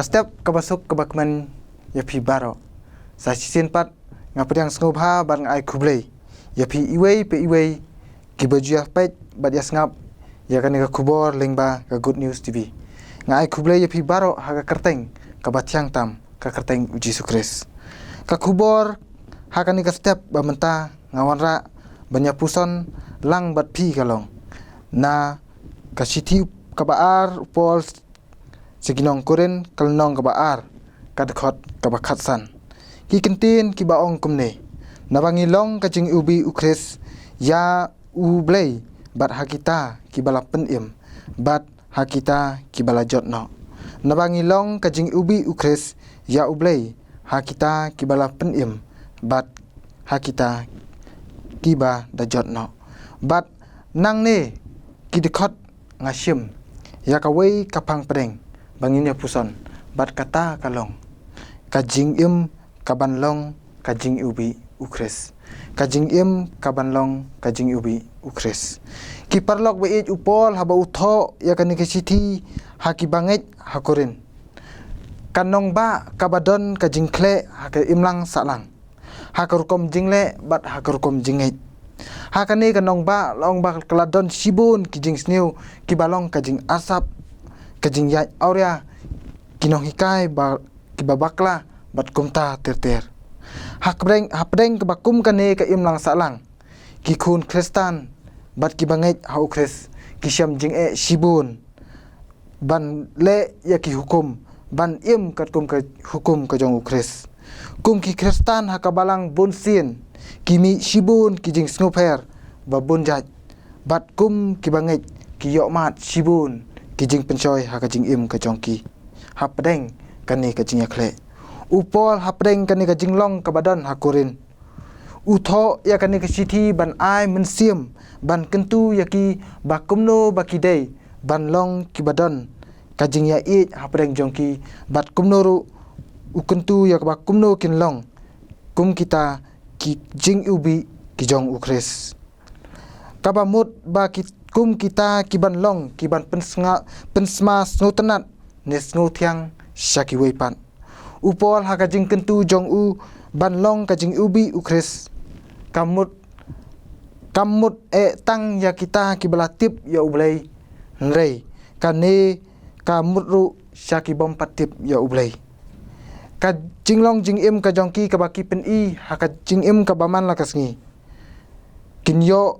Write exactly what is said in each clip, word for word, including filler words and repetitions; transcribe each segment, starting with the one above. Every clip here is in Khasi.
Step kaba suk kaba kmen ïa phi baroh. Sa shisien pat nga pdiang sngewbha bad nga ai khublei ïa phi iwei pa iwei kiba ju ïa peit bad ïa sngap ïa kane ka khubor lyngba ka Good News T V. Nga ai khublei ïa phi baroh ha ka kyrteng kaba thiang tam, ka kyrteng U Jisu Khrist. Ka khubor ha kane ka step ba mynta nga wanrah ban ïa puson lang bad phi ka long na ka shithi kaba ar u Paul sha ki nong Korinth, ka lynnong kaba ar, ka dkhot kaba khatsan. Ki kyntien kiba ong kumne: Naba ngi long ka jingiwbih U Khrist ïa U Blei, bad ha kita kiba la pynim, bad ha kita kiba la jot noh. Naba ngi long ka jingiwbih U Khrist ïa U Blei, ha kita kiba la pynim, bad ha kita kiba da jot noh. Bad nangne ki dkhot nga shim ïa kawei ka phang pdeng ba ngin ïa puson, bad kata ka long ka jingim kaban long ka jingiwbih U Khrist. Ka jingim kaban long ka jingiwbih U Khrist. Ki paralok ba ïeit, u Paul haba u thoh ïa kane ka shithi ha ki bangeit ha Korinth, ka nongbah kaba don ka jingkhleh ha ka imlang sahlang, ha ka rukom jingleh bad ha ka rukom jingngeit. Ha kane ka nongbah la ong ba ka la don shibun ki jingsniew kiba long ka jingarsap, ka jingïaid awria, ki nonghikai ba, kiba bakla bad kumta ter ter. Ha pdeng, ha pdeng kaba kum kane ka imlang sahlang, ki khun Khristan bad kiba ngeit ha U Khrist ki shem jingeh shibun ban leh ïa ki hukum, ban im katkum ka hukum ka jong U Khrist. Kum ki Khristan ha ka balang bunsien ki mih shibun ki jingsngewpher ba bun jait, bad kum kiba ngeit ki ïohmad shibun ki jingpynshoi ha ka jingim ka jong ki ha pdeng kane ka jingïakhleh. U Paul ha pdeng kane ka jinglong kaba don ha Korinth, u thoh ïa kane ka shithi ban ai mynsiem, ban kyntu ïa ki ba kumno ba ki dei ban long kiba don ka jingïaieit ha pdeng jong ki, bad kumno ruh u kyntu ïa ki ba kumno kin long kum kita ki jingiwbih ki jong U Khrist. Kaba mut ba ki, kum kita kiban long kiban pynsnga, pynsma sngewtynnat ne sngewthiang sha kiwei pat. U Paul ha ka jingkyntu jong u ban long ka jingiwbih U Khrist, ka mut, kam mut eh tang ïa kita kiba la tip ïa U Blei, hynrei kane ka mut ruh sha ki bym pat tip ïa U Blei. Ka jinglong jingim ka jong ki kaba ki pyni ha ka jingim kaba man la ka sngi, kin ïoh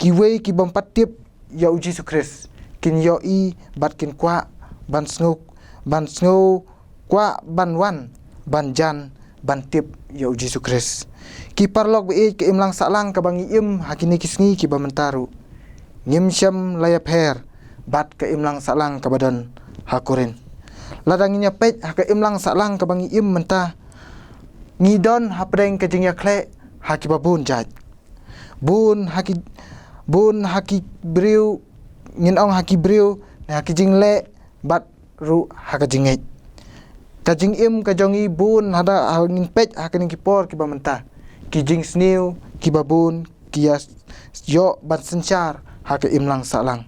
kiwei ki bym pat tip ïa U Jisu Khrist, kin ïohi bad kin kwah ban sngew, ban sngew kwah ban wan ban jan ban tip ïa U Jisu Khrist. Ki paralok ba ïeit, ka imlang sahlang kaba ngi im ha kine ki sngi kiba mynta ruh, ngim shym la ïapher bad ka imlang sahlang kaba don ha Korinth. Lada ngin ïa peit ha ka imlang sahlang kaba ngi im mynta, ngi don ha pdeng ka jingïakhleh ha kiba bun jait. Bun ha ki, bun ha ki briew, ngin ong ha ki briew, ne ha ki jingleh, bad ruh ha ka jingngeit. Ka jingim ka jong ngi bun, haba ngin peit ha kine ki por kiba mynta, ki jingsniew kiba bun ki ïa ïoh ban synshar ha ka imlang sahlang.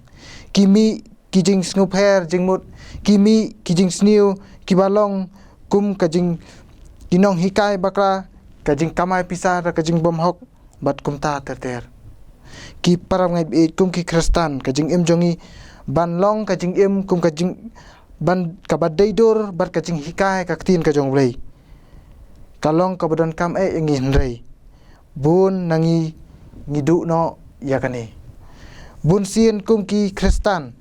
Ki mih ki jingsngewpher jingmut, ki mih ki jingsniew kiba long kum ka jing, ki nonghikai bakla, ka jingkamai pisa da ka jingbymhok, bad kumta ter ter. Ki paralok ba ïeit, kum ki Khristan, ka jingim jong ngi ban long ka jingim kum ka jing, ban, kaba dei dur bad ka jinghikai ka ktien ka jong U Blei, ka long kaba donkam eh ïa ngi, hynrei bun na ngi ngi duh noh ïa kane. Bunsien kum ki Khristan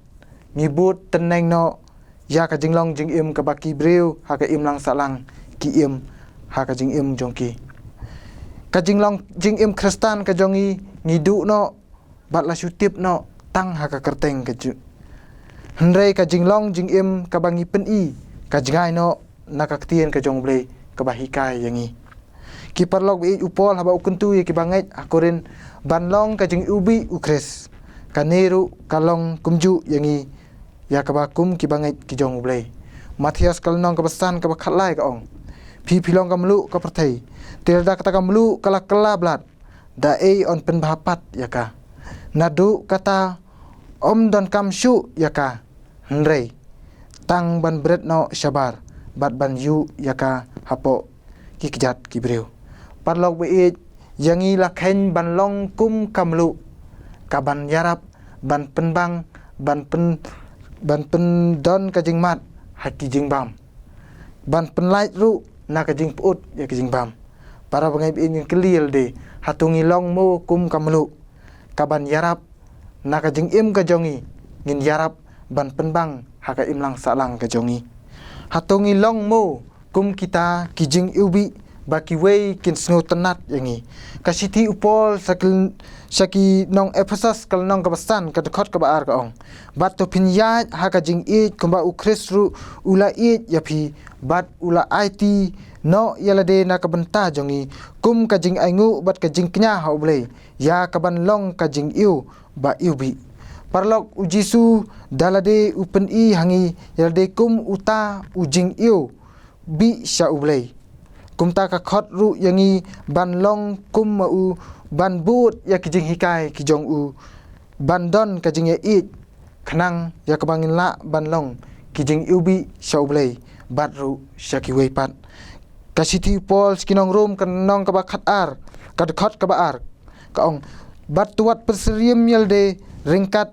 ngi bud tneng noh ïa ka jinglong jingim kaba ki briew ha ka imlang sahlang ki im ha ka jingim jong ki. Ka jinglong jingim Khristan ka jong ngi, ngi duh noh bad la shu tip noh tang ha ka kyrteng ka ju, hynrei ka jinglong jingim kaba ngi pyni ka jngai noh na ka ktien ka jong U Blei kaba hikai ïa ngi. Ki paralok ba ïeit, u Paul haba u kyntu ïa kiba ngeit ha Korinth ban long ka jingiwbih U Khrist, kane ruh ka long kumjuh ïa ngi, ïa kaba kum kiba ngeit ki jong U Blei. Mathaios ka lynnong kaba san kaba khatlai ka ong: Phi phi long ka mluh ka pyrthei. Te lada kata ka mluh ka la kylla blad, da ei yn pynbha pat ïa ka? Naduh kata ym donkam shuh ïa ka, hynrei tang ban bret noh shabar bad ban ïuh ïa ka hapoh ki kjat ki briew. Paralok ba ïeit, ïa ngi la kheiñ ban long kum ka mluh, ka ban ïarap, ban pynbang, ban pyn ban pyndon ka jingmad ha ki jingbam, ban pynlait ruh na ka jingpyut ïa ka jingbam. Para bangeit ba ïeit, ngin kylli ïa lade, hato ngi long mo kum ka mluh, ka ban ïarap na ka jingim ka jong ngi, ngin ïarap ban pynbang ha ka imlang sahlang ka jong ngi? Hato ngi long mo kum kita ki jingiwbih ba kiwei kin sngewtynnat ïa ngi? Ka shithi u Paul sha ki, sha ki nong Ephesos, ka lynnong kaba san, ka dkhot kaba ar, ka ong: Bad to phin ïaid ha ka jingïeit kumba u Khrist ruh u la ïeit ïa phi, bad u la aiti noh ïa lade na ka bynta jong ngi kum ka jingainguh bad ka jingkñia ha U Blei, ïa ka ban long ka jingiw ba iwbih. Paralok, u Jisu da lade u pyni ha ngi ïa lade kum uta u jingiwbih sha U Blei. Kumta ka khot ruh ïa ngi ban long kum ma u, ban bud ïa ki jinghikai ki jong u, ban don ka jingïaieit, khnang ïa kaba ngin lah ban long ki jingiwbih sha U Blei bad ruh sha kiwei pat. Ka shithi u Paul sha ki nong Rom, ka lynnong kaba khatar, ka dkhot kaba ar, ka ong: Bad to wat pynsyriem ïa lade ryngkat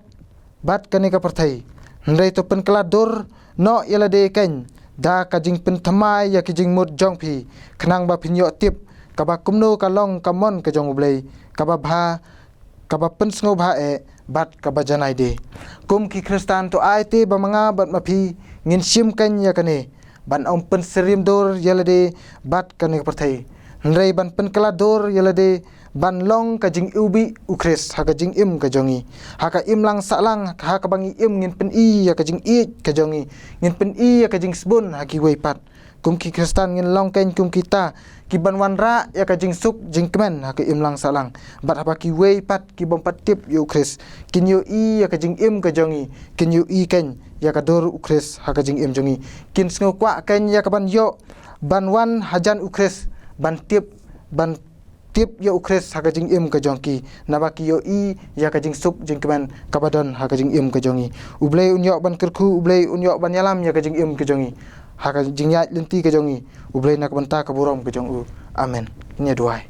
bad kane ka pyrthei, hynrei to pynkylla dur noh ïa lade keiñ da ka jingpynthymmai ïa ki jingmut jong phi, khnang ba phin ïoh tip kaba kumno ka long ka mon ka jong U Blei, kaba bha, kaba pynsngewbha eh bad kaba janai de. Kum ki Khristan, to ai te ba ma nga bad ma phi ngin shim keiñ ïa kane, ban ym pynsyriem dur ïa lade bad kane ka pyrthei, hynrei ban pynkylla dur ïa lade ban long ka jingiwbih u Khrist ha ka jingim ka jong ngi. Ha ka imlang sahlang, ha kaba ngi im, ngin pyni ïa ka jingïeit ka jong ngi, ngin pyni ïa ka jingsbun ha kiwei pat. Kum ki Khristan, ngin long keiñ kum kita ki ban wanrah ïa ka jingsuk jingkmen ha ka imlang sahlang, bad haba kiwei pat ki bym pat tip ïa u Khrist kin ïohi ïa ka jingim ka jong ngi, kin ïohi keiñ ïa ka dur u Khrist ha ka jingim jong ngi, kin sngewkwah keiñ ïa ka ban ïoh, ban wan hajan u Khrist, ban tip, ban tip ïa u Khrist ha ka jingim ka jong ki, naba ki ïohi ïa ka jingsuk jingkmen kaba don ha ka jingim ka jong ngi. U Blei un ïoh ban kyrkhu, U Blei un ïoh ban ïalam ïa ka jingim ka jong ngi ha ka jingïaid lynti ka jong ngi, U Blei, na ka bynta ka burom ka jong u. Amen. Ngin ïa duwai.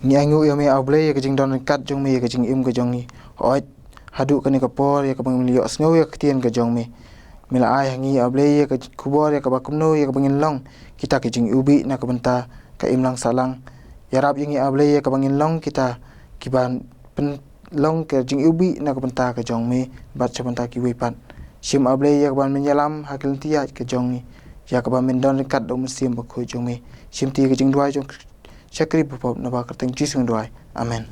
Ngi ainguh ïa me, A Blei, ïa ka jingdon ryngkat jong me ïa ka jingim ka jong ngi. Hooid, haduh kane ka por ïa kaba ngin ïohsngew ïa ka ktien ka jong me, me la ai ha ngi, A Blei, ïa ka khubor ïa kaba kumno ïa kaba ngin long kita ki jingiwbih na ka bynta ka imlang sahlang. Ïarap ïa ngi, A Blei, ïa kaba ngin long kita kiban pynlong ka jingiwbih na ka bynta ka jong me bad sha bynta kiwei pat. Shim, A Blei, ïa kaban men ïalam ha ki lynti ïaid ka jong ngi, ïa kaban men don ryngkat da u Mynsiem Bakhuid jong me. Shim te ïa ka jingduwai jong sha kri bapop, naba kyrteng Jisu ngi duwai. Amen.